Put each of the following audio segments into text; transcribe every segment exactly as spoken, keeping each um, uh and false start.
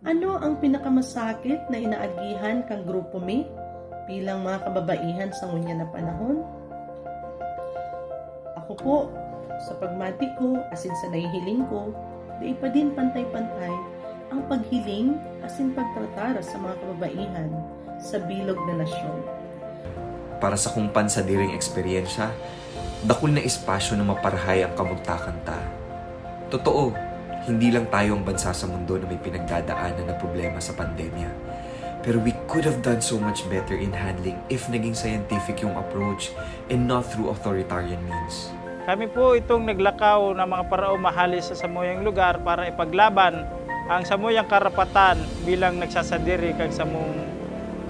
Ano ang pinakamasakit na inaagihan kan grupo mi bilang mga kababaihan sa ngunyan na panahon? Ako po, sa pagmati ko, asin sa nahihiling ko, dai pa din pantay-pantay ang paghiling asin pagtratar sa mga kababaihan sa bilog na nasyon. Para sa kung pansadiring eksperyensya, dakul na espasyo na maparahay ang kamugtakan ta. Totoo, hindi lang tayo ang bansa sa mundo na may pinagdadaanan na problema sa pandemya. Pero we could have done so much better in handling if naging scientific yung approach and not through authoritarian means. Kami po itong naglakaw na mga paraoma hali sa samuyang lugar para ipaglaban ang samuyang karapatan bilang nagsasadiri kan samong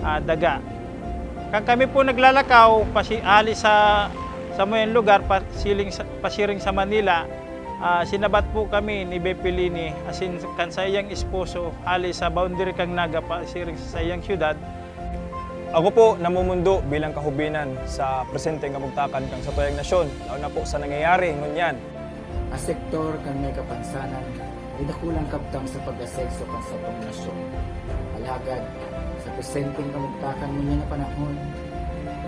ah, daga. Kan kami po naglalakaw pasi, hali sa samuyang lugar pasiling sa, pasiring sa Manila, ah, sinabat po kami ni Bepilini asin kan saiyang esposo hali sa boundary kan Naga pasiring sa saiyang syudad. Ako po namumundo bilang kahubinan sa presenteng kamugtakan kan satuyang nasyon, laon na po sa nangyayari ngunyan. A sektor kan may kapansanan, may dakulang kabtang sa pag-asegso kan satong nasyon. Alagad, sa presenteng kamugtakan ngunyan na panahon,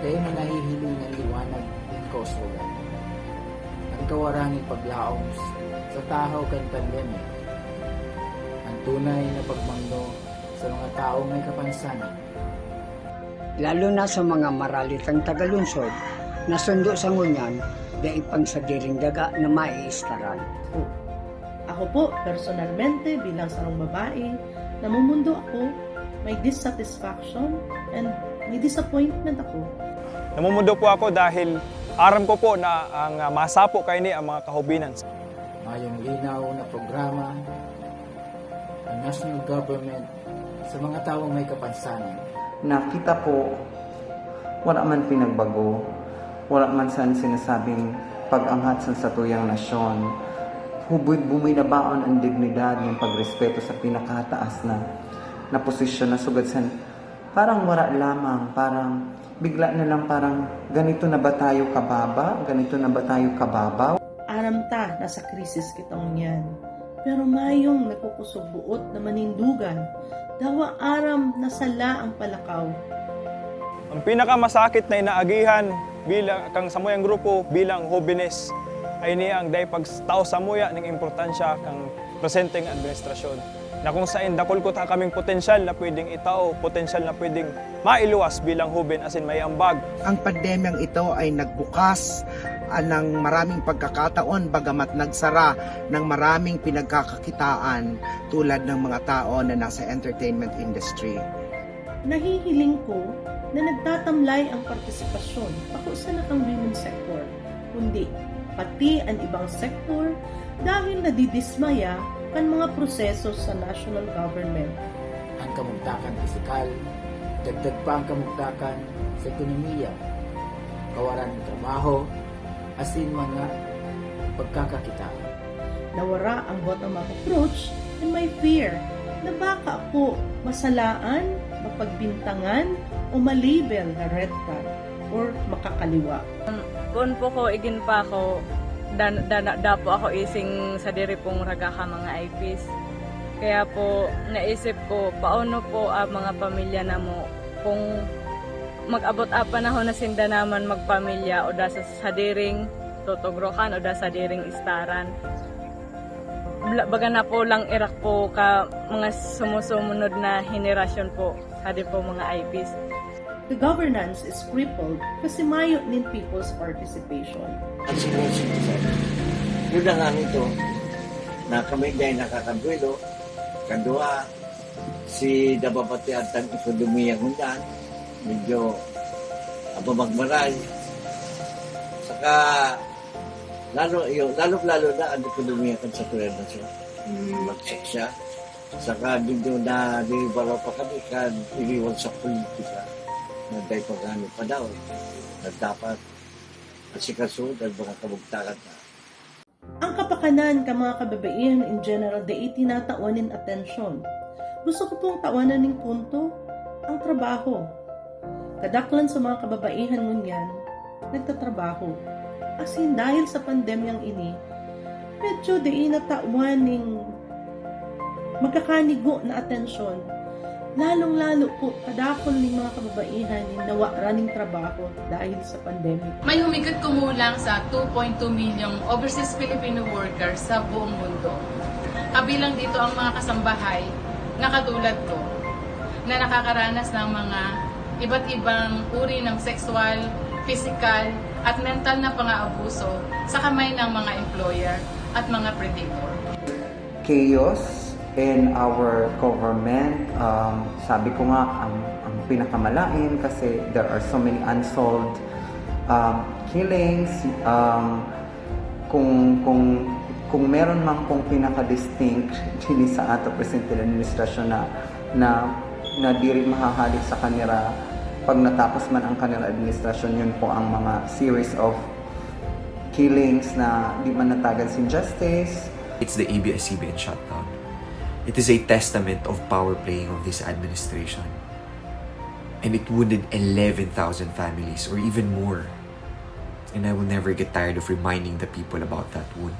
dai na nahihiling an liwanag nin kausulan. An kawaran nin paglaom sa tahaw kan pandemya, an tunay na pagmangno sa mga tawong may kapansanan. Lalo na sa mga maralitang tagalungsod na sundo sa ngunyan, dai pang sadiring daga na maiistaran. Ako po, personalmente, bilang sarong babae, namumundo ako, may dissatisfaction, and may disappointment ako. Namumundo po ako dahil aram ko po na ang uh, masapo kaini ang mga kahubinan. Mayong linaw na programa ang national government sa mga tawong may kapansanan. Na kita po, wala man pinagbago, wala man san sinasabing pag-angat sa satuyang nasyon. Hubod buminabaon ang dignidad ng pagrespeto sa pinakataas na, na posisyon na sugad san parang wala lamang, parang bigla na lang parang ganito na ba tayo kababa? Ganito na ba tayo kababaw? Aram ta, nasa krisis kita ngunyan. Pero mayong nagkukusog buot na manindugan, dawa aram na sala ang palakaw. Ang pinakamasakit na inaagihan bilang kang samuyang grupo bilang hobenes ay niya ang dai pagtao samuya ning importansya kang presenteng administrasyon na kung sain dakul kuta kaming potensyal na pwedeng itao, potensyal na pwedeng mailuwas bilang hoben asin may ambag. Ang pandemyang ito ay nagbukas ng maraming pagkakataon bagamat nagsara ng maraming pinagkakakitaan tulad ng mga tao na nasa entertainment industry. Nahihiling ko na nagtatamlay ang partisipasyon, bako sana kan women sector, kundi pati an ibang sektor dahil nadidismaya kan mga proseso sa national government. Ang kamugtakan pisikal, dagdag pa ang kamugtakan sa ekonomiya, kawaran ng trabaho, asin mga pagkakakitaan. Nawara ang bottom-up approach and may fear na baka ako masalaan, mapagbintangan o malabel na red flag or makakaliwa. Poon po ko igin pa ako, dan, dan, dapo ako ising sa diri pong raga ka mga I Ps. Kaya po naisip ko, paano po ang mga pamilya na mo kung mag-abot ang panahon na sinda naman magpamilya o da sa sadiring tutugrokan o da sadiring istaran. Baga na po lang irak po ka mga sumusumunod na henerasyon po, hadi po mga I Ps. The governance is crippled kasi mayo nin people's participation. Ang senior citizen, yun na nga nito, na kami dahil nakakabuelo, kadua, si nababatian tang ekonomiya ngunyan, medyo abamagmaray. Saka, lalo, yun, lalo-lalo na ang ekonomiya kan sa Korea na siya. Bagsak siya. Saka medyo na nilibaraw pa kami kan iniwan sa politika na dahil pagano pa daw na dapat asikasuhin ang mga kamugtakan na. Ang kapakanan kan mga kababaihan in general dai tinatawan nin atensyon. Gusto ko pong tawanan nin punto ang trabaho. Kadaklan sa mga kababaihan ngunyan nagtatrabaho. Asin dahil sa pandemyang ini, medyo dai natawan ning magkakanigo na atensyon, lalong-lalo po kadakul nin mga kababaihan nin nawaran nin trabaho dahil sa pandemic. May humigit kumulang sa two point two milyong overseas Filipino workers sa buong mundo. Kabilang dito ang mga kasambahay na katulad ko na nakakaranas ng mga iba't ibang uri ng sexual, physical, at mental na pang-aabuso sa kamay ng mga employer at mga predator. Chaos in our government. Um, sabi ko nga, ang, ang pinakamalain kasi there are so many unsolved um, killings. Um, kung, kung, kung meron man pong pinaka-distinct din sa ato presente na administrasyon na, na, na diri mahahalik sa kanila pag natapos man ang kanila administrasyon, yun po ang mga series of killings na di man natagan sin justice. It's the ABS-CBN shutdown. It is a testament of power playing of this administration. And it wounded eleven thousand families or even more. And I will never get tired of reminding the people about that wound.